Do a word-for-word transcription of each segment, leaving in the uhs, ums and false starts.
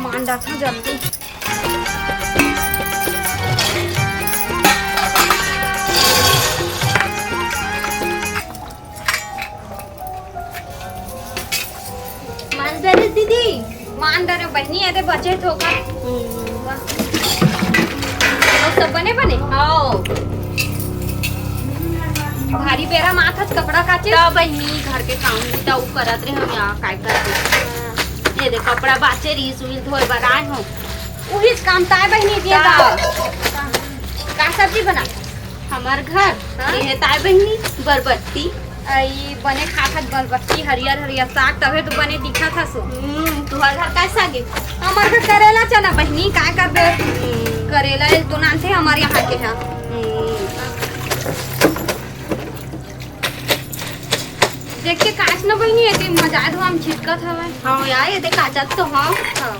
मान डालथन जल्दी। मान डारे दीदी। मान डारे बहिनी, अरे बचे थोकन। हम्म। वाह। अउ सब बने बने? हाँ। भारी बेरा माथस कपड़ा काचे? त बहिनी, घर के काम भी त उ करत रहे हम यहाँ, काय करते? हाँ। ये दे, कपड़ा बाचे रहिस, उही धोए बर आए हो। उही काम ताय बहिनी, ये का? का सब्जी बना? हमर घर, हाँ? ये ताय बहिनी, बरबट्टी। आ, ई बने खात हस बरबट्टी, हरियर हरियर साग, तभे तो बने दिखत हस। हम्म, तुहर घर का साग हे? हमर घर करेला चना बहिनी, का करबे? हम्म। करेला ए तो नानथे हमर यहाँ के ह। हम्म। देख के काच न बहिनी, एती मजा धोआ म छिटकत हवय। हाँ यार, ये देख काचत तो हाँ। हाँ।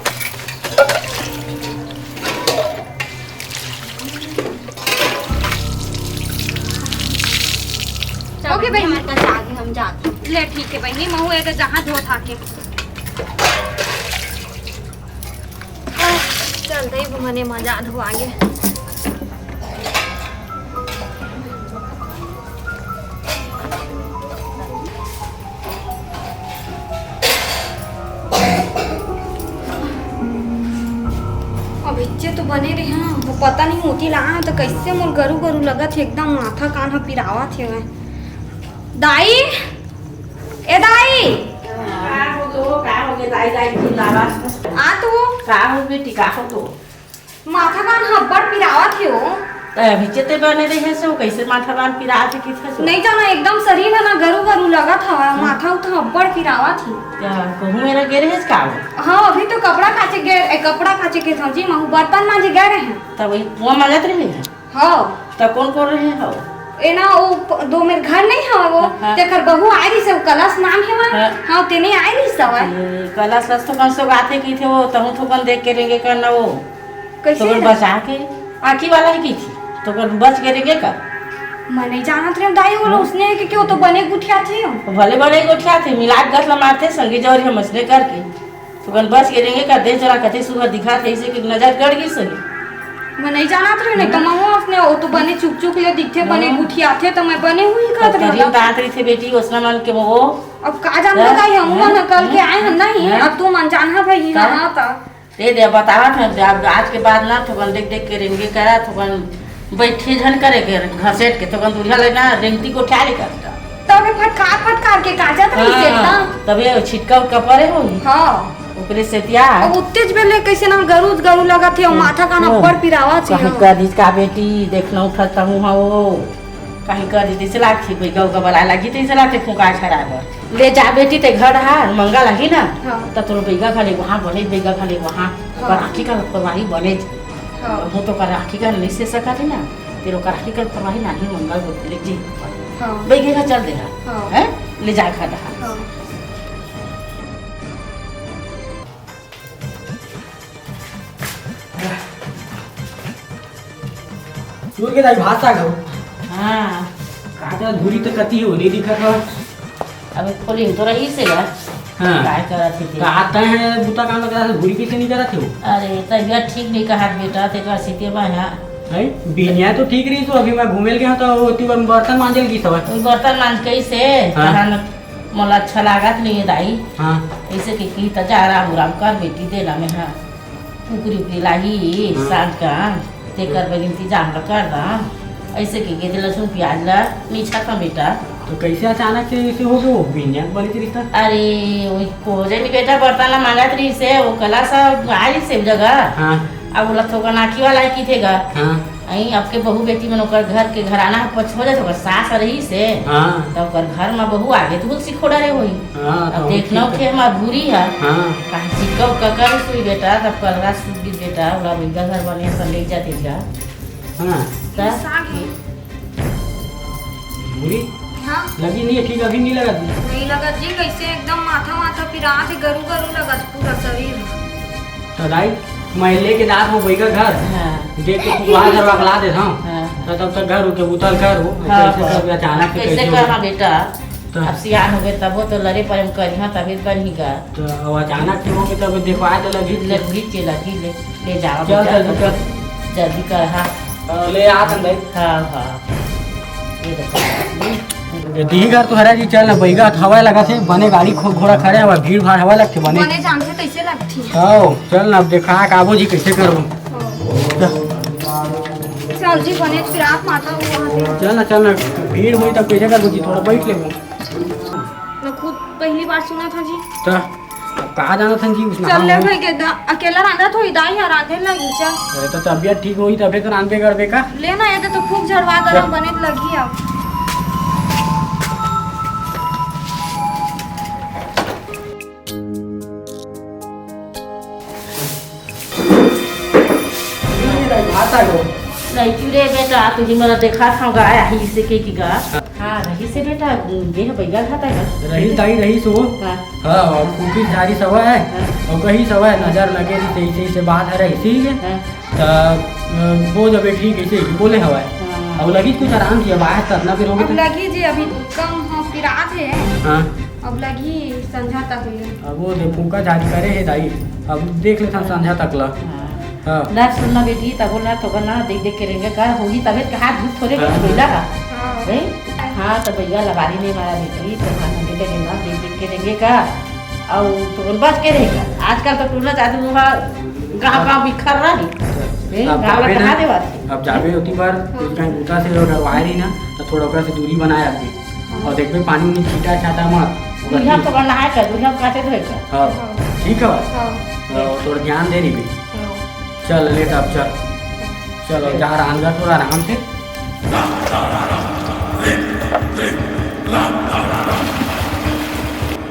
ओके बहिनी। हमर कस आगे हम जात हन। ले ठीक हे बहिनी, महू एदे जहाँ धोत हाके। चल दई घुमने मजा धुआ गे। अभिच्चे तो बने रहे हैं, वो पता नहीं होती ला तो कैसे मोर गरू गरू लगत हे, एकदम माथा कान ह पिरावत हे। दाई, ए दाई। का हो गो, का हो गे दाई, दाई चिल्लावत? आ तो। का हो बेटी, का हो गो? माथा कान ह अब्बड़ पिरावत हे ओ। त अभी चेते बने रहे से, ओ कैसे माथा कान पिरात हे, किथे से? नहीं जाना, एकदम शरीर ह ना गरू गरू लगत हवा, हम्म। माथा उथा अब्बड़ पिरावत हे। त कहूँ मेरा गे रहे का ओ? हाँ, अभी तो कपड़ा काचे गे, ए, कपड़ा काचे के था जी, महू बर्तन मांजे गे रहे। तब वही कुआं मांजत रहे हैं? हाँ। त कौन कौन रहे हो? ए ना, ओ प-, दो मेर घर नहीं हवय वो, हाँ, हाँ। तेकर बहू आए रहिस, वो कलश नाम हे वो। हाँ। हाँ, तेने आए रहिस हवय। ए, कलश लस तो कम से आथे की थे वो, तहु थोकन देख के रेंगे कर ना वो। कैसे तो है? बचा के, आँखी वाला ही की थी, तो कर बच के रेंगे का? मैं नहीं जानत रहे दाई, वो हाँ। उसने है कि, कि वो तो बने गुठिया थे। भले बने गुठिया थे, मिलाट गस ला मारते, संगी जौरी हम असने करके। तुकन बच के रेंगे का देख जरा कते सुघर दिखात हे, अइसे कि नजर गड़ गिस हे। मैं नहीं जानत रहे, नहीं तो हम्म। ममो अपने ओ तो बने चुक चुक ले दिखथे, बने हम्म। गुठियाथे, तो मैं बने हुई कहत तो रहे। करीब दांत रहिथे बेटी, ओसना मन के वो। अब का जानबो हाँ? दाई, हम हाँ? मन कल के हाँ? आए हन नहीं, हाँ? अब तू मन जानहा भाई, हाँ? हाँ, ता। दे दे, बतावत हन, अब आज के बाद ना थोकन देख देख के रेंगे करा, थोकन बैठे झन करे के, घसेट के, थोकन दूरिहा ले ना, रेंगती गोठिया ले करता। तबे फटकार फटकार के काचत रहिस हाँ, एकदम। तबे छिटका उटका परे होही। हाँ। ओकरे सेतिया। अब उत्तेज बेले कैसे ना गरुज गरु लगत हे, हम्म, माथा कान हम्म। अब्बड़ पिरावत हे। कहीं करिस का बेटी, देखना उठत हूँ हाँ वो। कहीं करिस, जैसे लागथे, कोई गौ का बलाए लागी, तैसे लागथे फुंका छरा बर। ले जा बेटी, ते घर हा, मंगा लागी ना, हाँ। त तोर बैगा घले वहाँ बने, बैगा घले वहाँ, हाँ। ओकर आँखी का परवाही बने। हाँ। मुँह तो ओकर आँखी का नहीं से सकत हे ना, तेरे ओकर आँखी का परवाही नाही मंगल को ले जी। हाँ। बैगे का चल दे हा, हाँ। हैं? ले जा घर हा। हाँ। चूर के दाई भात साग हो। हाँ। का तेरा धूरी तो कती हो, नहीं दिखत हो। अब खोली तो रही से यार। हाँ। काय करत हे ते? का आता है बुता काम लग रहा है, धूरी कैसे नहीं करत हो? अरे, तबियत ठीक नहीं कहत बेटा, ते का सीते बा यहाँ। है? बिनिया तो ठीक रही, तो अभी मैं घूमे ल गया तो ओती बर्तन मांजे ल गई सवा। बर्तन मांज के से, हाँ। कहा न मोला अच्छा लागत नहीं है दाई। हाँ। ऐसे के की त जा आराम उराम कर बेटी, देना में हाँ। कुकरी उकरी लाही हाँ। साग का, तेकर बर इंतजाम ला कर दा। ऐसे के गे लहसुन प्याज ला मिछा था बेटा। तो कैसे अचानक से ऐसे हो गए वो बिनिया वाली रिश्ता? अरे, वो को जे नहीं बेटा बर्तन ला मांगत रही से, वो कला सा आ रही से जगह। हाँ। अब वो ला थोका नाखी वाला है की थे गा। हाँ। अई, आपके बहू बेटी मन ओकर घर के घराना ह पछ हो जाथे, ओकर सास ह रहिस हे। हाँ। त ओकर घर म बहू आगे त हुलसी खोड़ा रे होही। हाँ, अब त देखना ठीक हे। ओके हमार भूरी ह। हाँ। काहे चिक्का उक्का कर सुई बेटा, तब कलरा सूत गिस बेटा, ओला बिग्गा घर बने असन ले जाते जा। हाँ। त साग हे। भूरी? हाँ। लगी नहीं है, ठीक अभी नहीं लगा दी। नहीं लगा जी, कैसे एकदम माथा वाथा पिरात हे, गरू गरू लगत पूरा शरीर। त दाई, मैं लेके जात हूँ बैगा घर। हाँ। देख के फुकवा घर वगला देत हूँ। हाँ। त तब तक घर उके उतल कर हो, हाँ, कैसे हाँ। कर अचानक से कैसे कैसे हो करना गया? बेटा? तो अब सियान हो गए, तबो तो लरे परे म करिहा, तबे तो बनही गा। तो अब अचानक से हो गए, तब देखवाए तो लगी। लगी के लगी, ले, ले जावा चल, बेटा। जल्दी कर। जल्दी कर, हाँ। हाँ, ले आ तन भाई। हाँ, हाँ। ये देखो। ये दीही घर तो हरा जी, चल ना, बैगा हवा लगा थे, बने गाड़ी खो-, घोड़ा खड़े हवा, भीड़ भाड़ हवा लगथे बने। बने जानथे तैसे लगथे। हाँ, चल ना, अब देखा काबो जी कैसे करबो। हाँ। चल। चल जी, बने फिर आप माता वो वहाँ पे। चल ना, चल ना, भीड़ होई तब कैसे करबो जी, थोड़ा बैठ लेबो। मैं खुद पहली बार सुना था जी। तो अब कहाँ जाना था जी उसने? चल ले भाई के दा-, अकेला रांधा थोड़ी दाई है, रांधे लगी, चल। अरे तो तबियत ठीक होई तबे तो रांधबे करबे का। ले ना, ये तो फूक झड़वा चल। गरम बने लगी अब। भात आ गो। नहीं क्यों रे बेटा, तुझे मना देखा था गाय आई से के की गा। हाँ, रही से बेटा, ये है बैगा खाता है का? रही ताई, रही सो। हाँ। हाँ, और कुकी झारी सवा है, हाँ। और कहीं सवा है, नजर लगे रही, सही, सही से बात है, रही, ठीक है। हाँ। तो, अ, वो जब ठीक है, इसे ही बोले हवा है। हाँ। अब लगी कुछ आराम से, अब आए तो इतना फिर हो अब गया। लगी जी, अभी कम हो, पिरात है। हाँ। अब लगी संझा तक ले। अब वो दे फूका झारी करे है दाई, अब देख लेता संझा तक ला। हाँ। हाँ। ना सुनना बेटी, तब ना तो ना देख देख के रहेंगे का होगी तबीयत के हाथ धूप थोड़े हाँ। कुछ मिला का। हाँ। नहीं? हाँ, तो बैगा लबारी नहीं मारा बेटी, तो खाना दे देंगे ना, देख देख के रहेंगे का। और तो बच के रहेगा। आजकल तो टूना जादू हुआ, गाँव गाँव बिखर रहा है। नहीं, अब गाँव जाबे लटका ना, देवा थे। अब जाबे होती बार, हाँ। कुछ कहीं बूता से अगर वायर ही ना, तो थोड़ा ओकरा से दूरी बनाए रखबे। हाँ। और देखबे पानी उनी छीटा छाटा मत। दूरिया तो बनना है का, दूरिया काटे धोए का। हाँ, हाँ। ठीक है बात। हाँ। तो थोड़ा ध्यान दे रही भी। हाँ। चल ले तब चल। चलो, जा रांधा थोड़ा आराम से।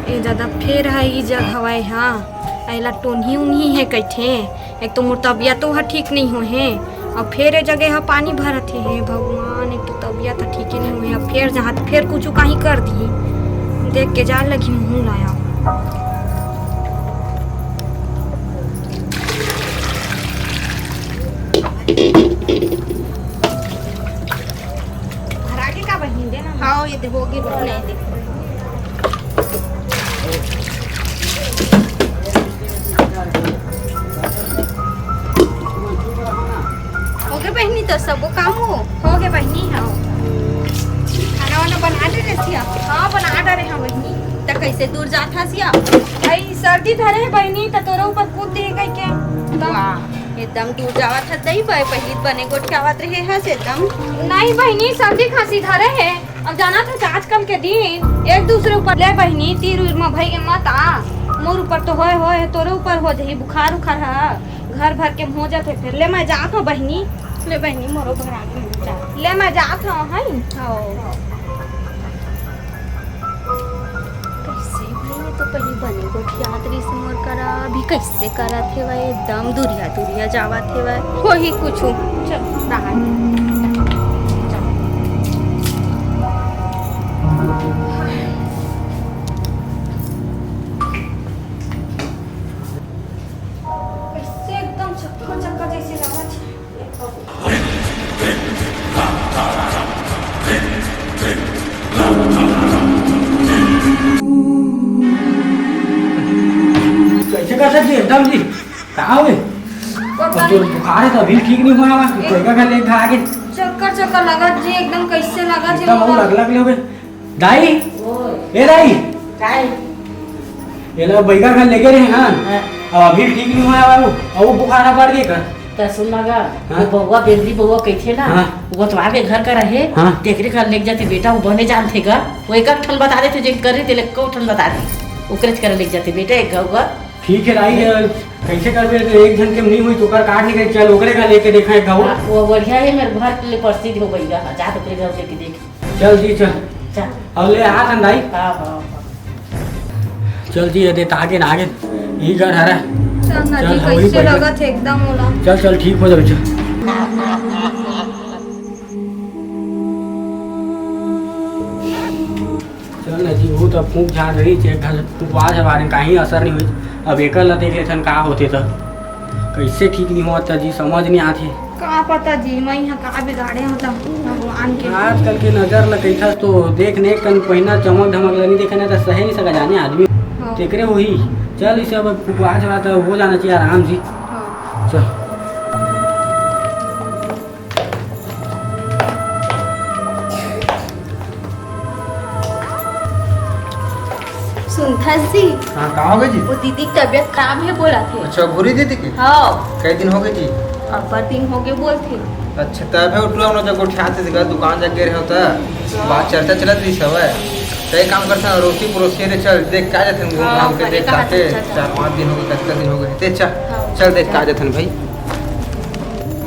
ए दादा, फेर ह ई जग हवय, हाँ। एला टोनही उनही हे कहिथे। एक तो मोर तबियतो ह ठीक नइ होहे, अउ फेर ए जगह ह पानी भरत हे। हे भगवान, एक तो तबियत ह ठीके नइ होहे, अब फेर जहाँ फेर कुछु काहीं कर दिही। देख के जाए लगही मुँह लाया। भरा के का बहिनी देना? हाँ, ये दे, हो गए, रुक, नहीं दे। हो गए बहिनी, तो सबो काम हो? हो गए बहिनी, हाँ। खाना वाना बना ले रहे सिया? हाँ, बना डारे हाँ बहिनी। त कैसे दूर जात हा सिया? भाई, सर्दी धरे है बहिनी, त तोरे ऊपर कूद दे कह के। वाह। एकदम दूर जावत हस दई बे, पहिली बने गोठियावत रहे हस एकदम। नहीं बहिनी, सर्दी खांसी धरे हे। अब जानत हस आजकल के दिन एक दूसरे ऊपर। ले बहिनी, तीर उर म भई के मत आ, मोर ऊपर तो होए होए हे, तोरे ऊपर हो जाही बुखार उखार ह, घर भर के हो जाथे। फिर ले मैं जात हूँ बहिनी। ले बहिनी, मोरो भरा के जा। ले मैं जात हूँ, हैं? हाँ। कैसे भाई, ये तो पहिली बने गोठियात रहिस मोर करा, अभी कैसे करत हेवय, एकदम दुरिहा दुरिहा जावत हेवय, होही कुछु। चल, रहा दे। चल। कैसे एकदम चक्कर चक्कर जैसे लागत हे। कैसे कर सकती है एकदम जी? का होवे? पता अब तो नहीं। बुखार है तो अभी ठीक नहीं हुआ है, ए, कोई का घर ले खा के। चक्कर चक्कर लगा जी, एकदम कैसे लगा जी एकदम वो मोला। लग लग ले होवे। दाई, ओए। ए दाई। काय? एला बैगा घर लेगे रहे, हाँ। हाँ। अब अभी ठीक नहीं हुआ है बाबू, अब वो बुखार बढ़ गए का? त सुन ना गा, हाँ? वो बउआ, बेंदरी बउआ कहिथे ना, हाँ। वो तो आगे घर का रहे, हाँ। तेकरे घर लेग जाते बेटा, वो बने जानथे गा, वो एक ठन बता देथे, जे करे तेले को ठन बता दे, ओकरेच कर लेग जाते बेटा, एक गउआ। ठीक है दाई, कैसे करबे, तो एक झन के नहीं हुई तो ओकर काट निकल, चल ओकरे घर लेके देखा एक गउआ। हाँ, वो बढ़िया है, मेरे घर के लिए प्रसिद्ध हो गई गा, जा तो ओकरे घर लेके देख। चल जी, चल। चल। अब ले आ तन दाई। हाँ, हाँ, हाँ। चल जी, ये दे, तागे ना आगे। ई घर हरा। चल ना चल, जी, हवई कैसे बैठा। लगत हे एकदम ओला। चल, चल, ठीक हो जाबे, चल। चल ना जी, वो तो फूंक झाड़ रही, चेक घर फुकवा से बारे काहीं असर नहीं हुई। अब एकर ला देख लेथन का होथे त। कैसे ठीक नहीं होत जी, समझ नहीं आथे। का पता जी, मैं यहाँ का बिगाड़े हूँ, मतलब, भगवान के। आजकल के नजर ल कहिथस तो देख नेक कन पहिना चमक धमक ल नहीं देखे ना तो सहे नहीं सका जाने आदमी। हाँ। तेकरे होही। चल, इसे अब फुकवा छड़ा तो हो जाना चाहिए आराम से। हाँ। चल। सुनथस जी? हाँ, का हो गए जी? वो दीदी के तबीयत खराब है बोला थे। अच्छा, भूरी दीदी के? हाँ। कई दिन हो गए जी? अब्बड़ दिन हो गए बोल थे। अच्छा, तब है उठलो हम लोग जब गोठियाते थे, दुकान जग गए रहे होता, बात चर्चा चलत रही सब है। तो एक काम करता, अड़ोसी पड़ोसी रे, चल देख का जाते हैं, घूम हाँ, घाम के बड़े देख कहा आते, चल, चल। चार पाँच दिन हो गए, कतका दिन हो गए, ते चल, हाँ, चल देख चल। का जाते हैं भाई।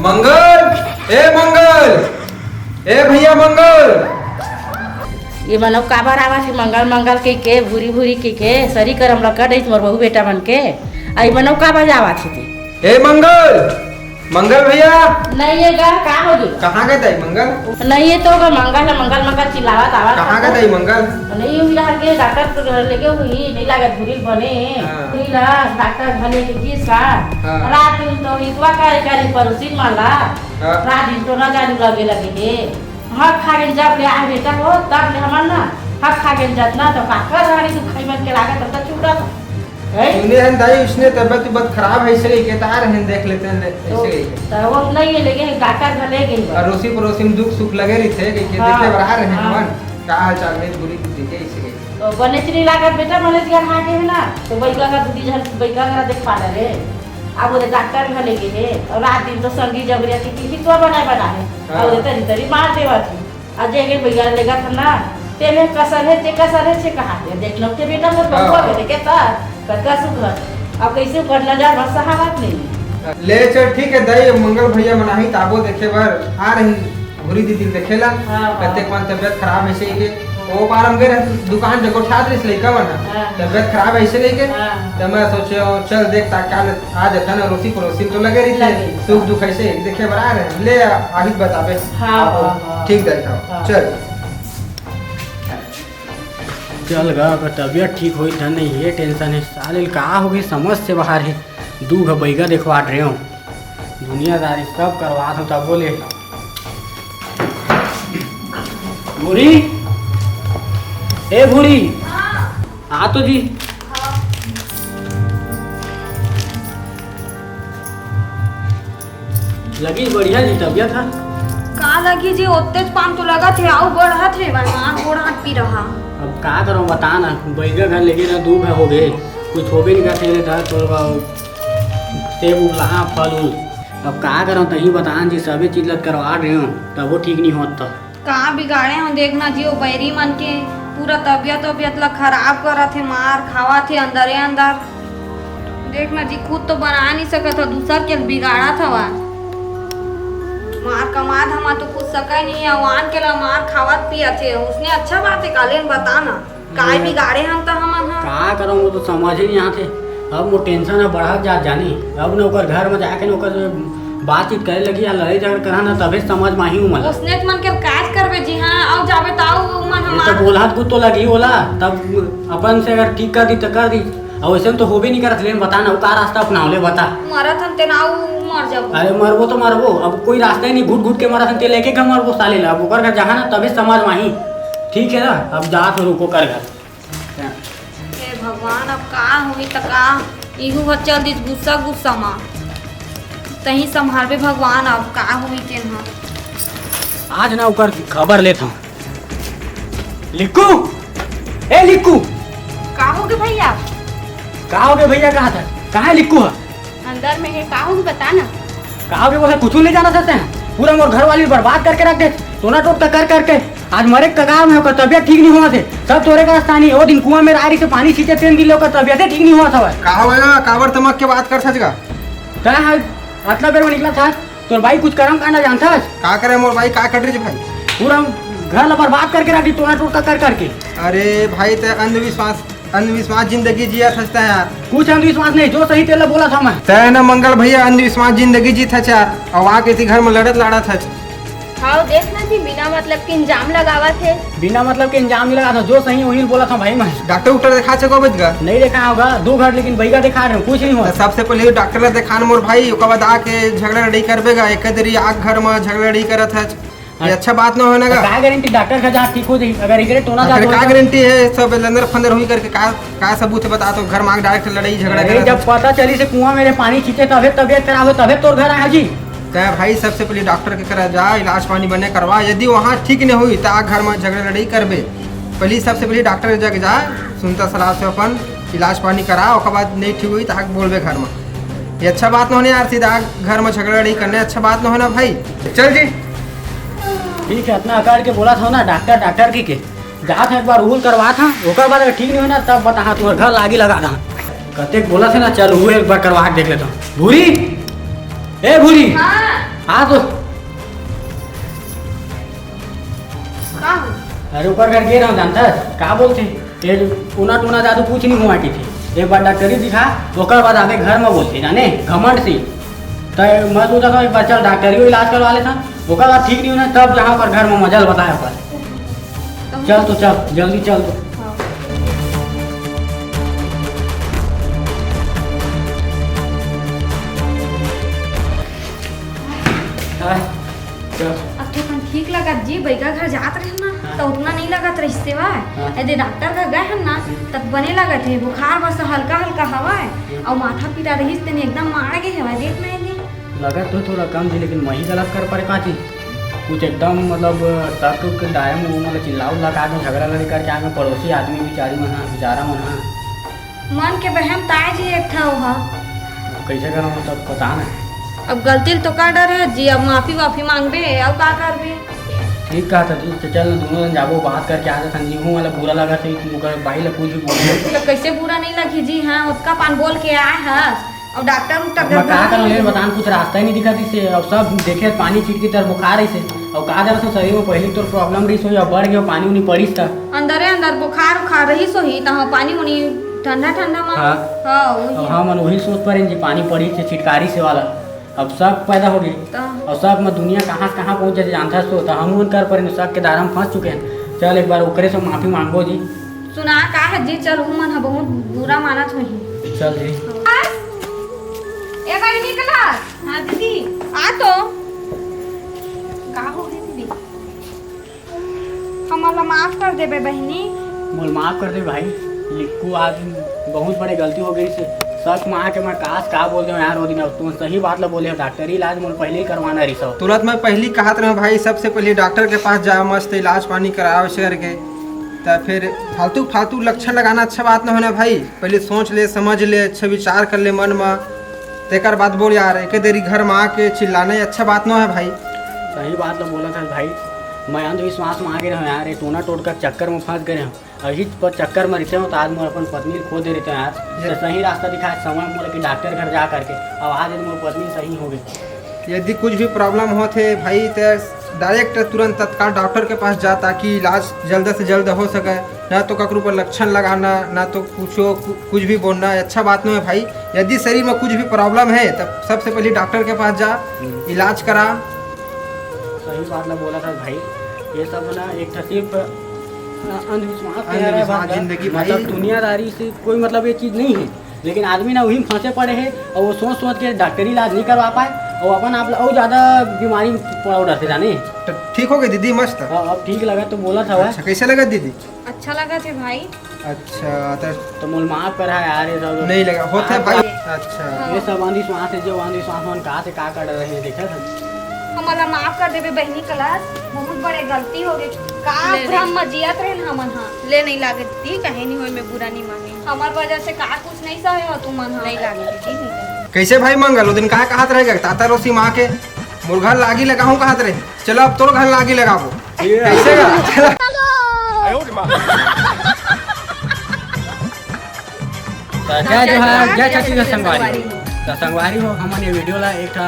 मंगल, ए मंगल, ए भैया मंगल। ये मनव काबर आवत हे मंगल मंगल कहिके, भूरी भूरी कहिके, सरी करम ल कट रही मोर बहू बेटा मन के। आ ये मनव काबर आवत हे ते? ए मंगल, मंगल भैया। नहीं ये गा, का हो गया? कहाँ गए दाई मंगल? नहीं ये तो गा मंगल है, मंगल मंगल चिल्लावत आवत कहाँ गए दाई मंगल? नहीं ये मिला के डॉक्टर तो घर लेके हुई, नहीं लागत भूरी बने। हाँ। नहीं ला, डॉक्टर घर लेके गीस का। हाँ। रात दिन तो इतवा करे करे पड़ोसी माला। हाँ। रात दिन तो ना जाने लगे लगे हे। हक खा के जब ले आए बेटा हो, तब ले हमन ना, हक खा के जतना तो काकर रानी तू खाई मन के लागत, तब तो छूटत। हैं? सुने हन दाई, उसने तबियत उबियत खराब है, इसलिए कहता आ रहे हैं, देख लेते हैं, तो, ऐसे ही। तो वो नहीं है, लेकिन डॉक्टर घर ले गई बा। अड़ोसी पड़ोसी में दुख सुख लगे रही थे, कि, कि हाँ, देखे बर आ रहे हैं हाँ। हमन, का हाल चाल है, पूरी देखे, इसलिए। तो बने चली लागत बेटा, बने चली खा के है ना, तो बैगा का दूधी झन, बैगा का देख पा रहे। अब वो डॉक्टर घर ले गए हैं, और रात दिन तो संगी जबरिया की, की, की तो बनाए बना है, हाँ। और तरी तरी मार देवा थी। अजय के भैया लेगा था ना, ते में कसर है, ते कसर है, छे कहा दे। देख लो के बेटा मोर हाँ। बबुआ के देखे ता, कतका सुख है। अब कैसे ऊपर नजर बस सहावत नहीं। ले चल ठीक है दाई, मंगल भैया मनाही ताबो देखे बर आ रही भूरी दीदी देखे ला। हाँ, हाँ। कते कौन तबियत खराब है से के। वो बार हम गए रहे दुकान जगो ठात रही लइका बना। हाँ। तबियत खराब है से लेके। हाँ। तो मैं सोचे चल देख ता काल आ जाता ना, अड़ोसी पड़ोसी तो लगे रही लगे। सुख दुख ऐसे देखे बर आ रहे हैं। ले आ, आही बताबे। हाँ, हाँ, हाँ। ठीक दाई, हाँ। हाँ। चल। चल गा, अगर तबियत ठीक होई त नहीं, ये टेंशन है। साले ल का होगी, समझ से बाहर है। दू घ बैगा देखवात रहे हो, दुनियादारी सब करवात हो, तब बोले। भूरी, ए भूरी, आ तो जी। लगी बढ़िया जी तबियत ह। का लगी जी, ओतेच पान तो लगत हे, अउ बढ़त हे, भाई, मार गोड़ हाथ पी रहा। अब का करो बता ना, बैगा घर लेगे ना, दू घर हो गए, कुछ होबे नहीं करते रे, धर तोर बा, सेब उब लहा, फल उल। अब का करो, तही बता जी, सबे चीज लत करवा रहे हो, तब वो ठीक नहीं होत तो। का बिगाड़े हव, देखना जी, ओ बैरी मन के पूरा तबियत वबियत ला खराब करत हे, मार खावत हे अंदरे अंदर। देखना जी, खुद तो बना नहीं सकत हव, दूसर के बिगाड़त हवा। मार कमात हमा तो कुछ सकै नहीं है, वान के ला मार खावत पियत हे, उसने अच्छा बात है, काले बता ना। काय बिगाड़े हन त हमन ह? का करंव, वो तो समझ ही नहीं आथे। अब मोर टेंशन ह बढ़त जात जानी। अब न ओकर घर म जाके न ओकर बातचीत करे लगी या लड़ाई झगड़ा करा न, तभे समझ म आही उमन ला। उसने मन के काज करबे जी, हाँ, अउ जाबे त अउ उमन ये हमार तो बोलत कुछ तो लगी ओला, तब अपन से अगर ठीक कर दी त कर दी। अउ वैसे तो होबे नहीं करत, लेकिन बता ना, वो का रास्ता अपनाव ले बता। मरत हन तेन अउ मर जाबो। अरे मरबो तो मरबो, अब कोई रास्ता ही नहीं, घुट घुट के मरत हन, ते लेके का मरबो साले ला, अब ओकर घर जहाँ ना तभे समझ म आही। ठीक है ना, अब जात हो रुको कर घर। हे भगवान, अब का होही त का? इहू ह चल दिस गुस्सा गुस्सा म। तहीं संभालबे भगवान, अब का होही तेन ह। आज ना ओकर खबर लेत हूँ। लिक्कू, ए लिक्कू। का होगे भैया? का होगे भैया कहा था? कहाँ है लिक्कू ह? अंदर में है, का होगे बता ना। का होगे वो है, कुछ नहीं जाना चाहते हैं। पूरा मोर घर वाली बर्बाद करके रख दे, टोना टोटका कर करके। आज मरे के कगार में, ओकर तबियत ठीक नहीं हुआ थे, सब तोरे का स्थानी। वो दिन कुआं में रारी से पानी सींचे, तीन दिन ले ओकर तबियत ठीक नहीं हुआ था भाई। का होगे ना, काबर तमक के बात कर सच का? तय है, अतला बेर में निकला था, तोर भाई कुछ करम कांड जानता है? का करे मोर भाई, का कर रही भाई? पूरा घर ला बर्बाद करके रख दी, टोना टोटका कर करके। अरे भाई, ते अंधविश्वास अंधविश्वास जिंदगी जियत हस तैं यार। कुछ अंधविश्वास नहीं, जो सही तेला बोलत हंव मैं। तैं न मंगल भैया अंधविश्वास जिंदगी जीत हच यार, अउ आके इति घर में लड़त लड़त हच। हाव, देख ना जी, बिना मतलब के इल्जाम लगावत हे। बिना मतलब के इल्जाम नहीं लगावत हँव, जो सही हे उही ल बोलत हँव भाई मैं। डॉक्टर उक्टर देखाय हस का बइगा? नहीं देखाय हँव गा, दू घर लेकिन बइगा देखाय रहेंव, कुछ नहीं होय। त सबसे पहले डॉक्टर ला देखा ना मोर भाई, ओकर बाद आके झगड़ा लड़ई करबे गा, एके दरी आके घर म झगड़ा लड़ई करत हस। ये अच्छा बात ना होय ना गा। का गारंटी डॉक्टर के जहाँ ठीक हो जाही, अगर एकरे टोना जात होय का गारंटी हे, सब लंदर फंदर होही करके का, का सबूत हे बता तो, घर म आके डायरेक्ट लड़ई झगड़ा करत हस। जब पता चलिस हे कुआँ मेरे पानी छींचे तभे तबियत खराब होय, तभे तोर घर आय जी। त भाई, सबसे पहले डॉक्टर के करा जा, इलाज पानी बने करवा, यदि वहाँ ठीक नहीं होही, त आ घर म झगड़ा लड़ई करबे। पहले, सबसे पहले डॉक्टर के जग जा, सुनता सलाह से अपन इलाज पानी करा, ओकर बाद नहीं ठीक होही, त आके बोलबे घर म। ये अच्छा बात नहीं होय यार, सीधा घर म झगड़ा लड़ई करने, अच्छा बात नहीं होय ना भाई। चल जी। ठीक हे, अतना अकड़ के बोलत हँव ना, डॉक्टर, डॉक्टर कहिके। जात हँव, एक बार उहू ल करवात हँव, ओकर बाद अगर ठीक नहीं होय ना, तब बताहूँ, तोर घर लागी लगा देहूँ। कतेक बोलत हे ना, चल, उहू एक बार करवा के देख लेत हँव। भूरी, ए भूरी, हाँ। आ तो। का हो? अरे, ओकर घर गे रहेंव, जानथस का बोलथे? ये टोना टोना जादू कुछ नहीं होय कहिथे। एक बार डॉक्टरी दिखा, ओकर बाद आबे घर म बोलथे, जाने, घमंड से। त मैं सोचत हँव, एक बार चल डॉक्टरी इलाज करवा लेथन, ओकर बाद ठीक नहीं होय ना, तब जाहूँ ओकर घर म मजा ल बताहूँ ओकर। चल तो चल, जल्दी चल तो। हाँ। हाँ, चल। अब तो अपन ठीक लगत जी, बइगा घर जात रहेन ना, हाँ। त ओतना नहीं लगत रहिस हे। हाँ। एदे डॉक्टर घर गए हन ना, तब बने लगत हे, बुखार बस हल्का हल्का हवय, हम्म। अउ माथा पीरा रहिस, तेन एकदम माड़ गे हवय, देख ना एदे। लगत तो थोड़ा कम जी, लेकिन मैं ही गलत कर परे का जी? कुछ एकदम मतलब तर्क के दायरा म, मतलब चिल्ला उल्ला के आगे झगड़ा लड़ई करके आगे, पड़ोसी आदमी बिचारी मन ह, बिचारा मन ह। मन के बहम ताय जी एक ठा ओहा। कइसे करंव तब बता ना। अब गलती ल तो कर डरे हस जी, अब माफी वाफी मांगबे, अउ का करबे? ठीक कहत हस जी, तो चल ना दूनों झन जाबो, बात करके आ जाथन जी। हूँ वाला बुरा लगत हे, ओकर बाई ला कुछ भी बोल दे। तो कइसे बुरा नहीं लगही जी, हाँ, ओतका पान बोल के आए हस। अउ डॉक्टर उक्टर अब मैं का करंव, ले बतान, कुछ रास्ता ही नहीं दिखत रहिस हे। अब सब देखे पानी छिटकी तर बुखार रहिस हे। अउ का जानत हँव, शरीर म पहिली तोर problem रहिस होही, अब बढ़ गे, पानी उनी पड़िस त। अंदरे अंदर बुखार उखार रहिस होही, तहाँ पानी उनी ठंडा ठंडा म। हाँ। हाँ, वही। अब हमन वही सोच परेन जी, पानी पड़िस हे छिटकारिस हे वाला। अब शक पैदा हो गे। त? अउ शक म दुनिया कहाँ से कहाँ पहुँच जाथे जानथस तो, त हमन कर परेन, शक के दायरा म फंस चुके हन। चल एक बार ओकरे से माफी मांगबो जी। सुना का हे जी, चल, उमन ह बहुत बुरा मानत होही। चल जी। ए भाई निकला। हाँ दीदी। आ तो। का हो गे दीदी? हमन ला माफ कर देबे बहिनी। मोल माफ कर दे भाई। लिक्कू, आज बहुत बड़े गलती हो गई से। शक म आके मैं कास का बोल देंव यार, वो दिन अब तुम सही बात ला बोले हो, डॉक्टरी इलाज मोल पहले ही करवाना रहिस। तुरंत मैं पहली कहत रहेंव भाई, सबसे पहले डॉक्टर के पास जा, मस्त इलाज पानी कराओ से करके। त फिर फालतू फालतू लक्षण लगाना अच्छा बात ना होना भाई। पहले सोच ले, समझ ले, अच्छा विचार कर ले मन म, तेकर बाद बोल यार। एके देरी घर म आके चिल्लाना ये अच्छा बात ना है भाई। सही बात ला बोलत हस भाई, मैं अंधविश्वास म आ गे रहेंव यार, ये टोना टोटका चक्कर म फंस गे रहेंव। अहिच पर चक्कर म रहितेंव त आज मोर अपन पत्नी ल खो दे रहितेंव यार। ये तो सही रास्ता दिखाए समय मोला कि डॉक्टर घर जा करके, अब आज मोर पत्नी सही हो गई। यदि कुछ भी problem होथे भाई, ते direct तुरंत तत्काल डॉक्टर के पास जा, ताकि इलाज जल्द से जल्द हो सके। ना तो ककरो पर लक्षण लगाना, ना तो कुछो, कु-, कुछ भी बोलना, अच्छा बात नहीं है भाई। यदि शरीर में कुछ भी problem है, तब सबसे पहले डॉक्टर के पास जा, हम्म। इलाज करा। सही बात ना बोला था भाई, ये सब ना एक ठा सिर्फ, अ, अंधविश्वास के अंधविश्वास है भाई, जिंदगी मतलब भाई। दुनियादारी से कोई मतलब ये चीज नहीं है। लेकिन आदमी ना वही में फंसे पड़े हे अउ वो सोच सोच के डॉक्टरी इलाज नहीं करवा पाए अउ अपन आप ला अउ ज्यादा बीमारी में पड़ा डरथे जाने। तो ठीक हो गए दीदी, मस्त। हाँ, अब ठीक लगा तो बोला था वह। अच्छा, कैसे लगा दीदी? अच्छा लगा थे भाई। अच्छा, तो तो मोल माफ करा यार, ये सब नहीं लगा होते आप भाई। अच्छा। ये सब अंधविश्वास है, जो अंधविश्वास मन का से का कर रहे हैं, देखा था? हमला माफ कर देबे बहिनी कलश, बहुत बड़े गलती हो गई। का ले, ले। भ्रम में जियत रहे न हमन हा। ले नहीं लागे दीदी, कहे नहीं होय, मैं बुरा नहीं माने। हमर वजह से का कुछ नहीं सहे हो तुमन हा। नहीं लागे दीदी, नहीं लागे। कैसे भाई मंगल, वो दिन कहा कहत रहे गए, ताता रोसी माँ के मोर घर लागी लगाहूँ कहत रहे, चलो अब तोर घर लागी लगाबो। ये कैसे गा? चलो। त जय जोहार, जय छत्तीसगढ़ संगवारी। त संगवारी हो, हमन ये video ला एक ठा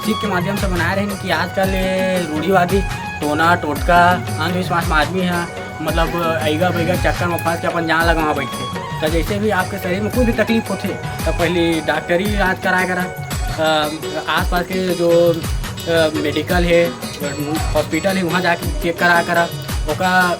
सीख के माध्यम से बनाए रहेन कि आजकल ये रूढ़िवादी टोना, टोटका, अंधविश्वास में आदमी ह, मतलब, अइगा बइगा चक्कर में फंस के अपन जान लगा वहाँ बैठथे। त जैसे भी आपके शरीर में कोई भी तकलीफ होथे, त पहले डॉक्टरी इलाज कराए करा। अ, आसपास के जो मेडिकल हे, हॉस्पिटल हे, वहाँ जाके चेक करा करा। ओकर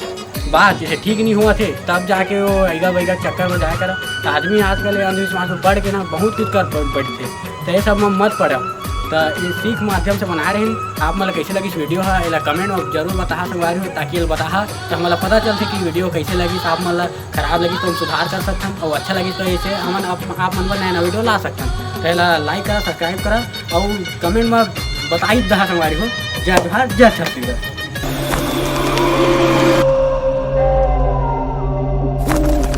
बाद जैसे ठीक नहीं हुआ थे, तब जाके वो ऐगा बैगा चक्कर में जाया करा। तो आदमी आजकल ये अंधविश्वास में पड़ के ना बहुत कुछ कर ब- बैठथे। तो ये सब में मत पड़ा। तो ये सीख माध्यम से बनाए रही। आप मन ला कैसे लगिस वीडियो हा, एला कमेंट में जरूर बताहा संगवारी हो, ताकि एला बताहा तो हमला पता चलथे कि वीडियो कैसे लगिस। आप मन ला खराब लगिस तो हम सुधार कर सकथन, और अच्छा लगिस तो ऐसे हमन आप, आप मन बर नया नया वीडियो ला सकथन। तो एला लाइक करा, सब्सक्राइब करा, और कमेंट में बताई दहा संगवारी हो। जय जोहार, जय छत्तीसगढ़।